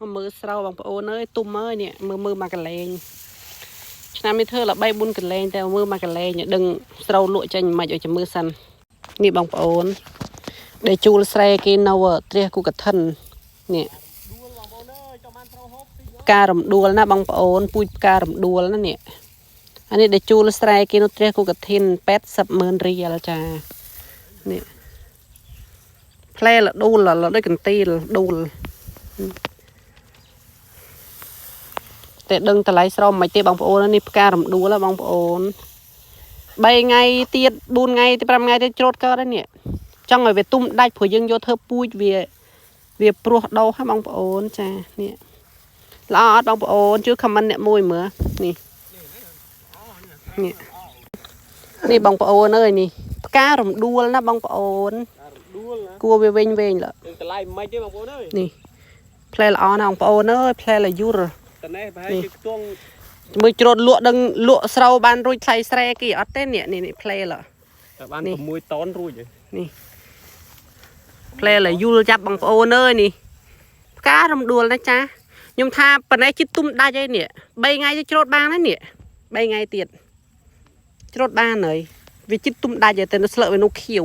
មកមើលស្រូវបងប្អូនអើយទុំអើយនេះមើលមើលមកកលែងឆ្នាំនេះធ្វើល្បី4កលែងតែមើលមកកលែងដឹងស្រូវលក់ចេញមិនឲ្យចាំមើលសិននេះបងប្អូនដែលជួលស្រែគេនៅទ្រះគូកឋិននេះផ្ការំដួលណាបងប្អូនពូជផ្ការំដួលណានេះអានេះដែលជួលស្រែគេនៅទ្រះគូកឋិន80ម៉ឺនរៀលចានេះផ្លែលដួលលដូចកន្ទីលដួល តែដឹងតម្លៃស្រោមមិនទេបងប្អូននេះផ្ការំដួលហ៎បងប្អូន3ថ្ងៃទៀត4ថ្ងៃទៅ5ថ្ងៃទៀតច្រូតកើតហើយនេះចង់ឲ្យវាទុំដាច់ព្រោះយើងយកធ្វើពូជវាវាព្រោះដោហ៎បងប្អូនចានេះល្អអត់បងប្អូនជួយ comment អ្នកមួយមើលនេះនេះនេះបងប្អូនអើយនេះផ្ការំដួលណាបងប្អូន ដួលណា គួរវាវិញវិញល តម្លៃមិនទេបងប្អូនអើយ នេះផ្លែល្អណាស់បងប្អូនអើយផ្លែលយូរ តនេះប្រហែលជាខ្ទង់ មើលច្រូតលក់ដឹងលក់ស្រូវបានរួចថ្លៃស្រែគេអត់ទេនេះនេះនេះផ្លែល តែបាន6តនរួចហើយ នេះផ្លែលយូលចាប់បងប្អូនអើយនេះផ្ការំដួលណាចាខ្ញុំថាប៉ណេះជិតទុំដាច់ហើយនេះ3ថ្ងៃទៅច្រូតបានហើយនេះ3ថ្ងៃទៀតច្រូតបានហើយវាជិតទុំដាច់ហើយតែនៅស្លឹកវានៅខៀវ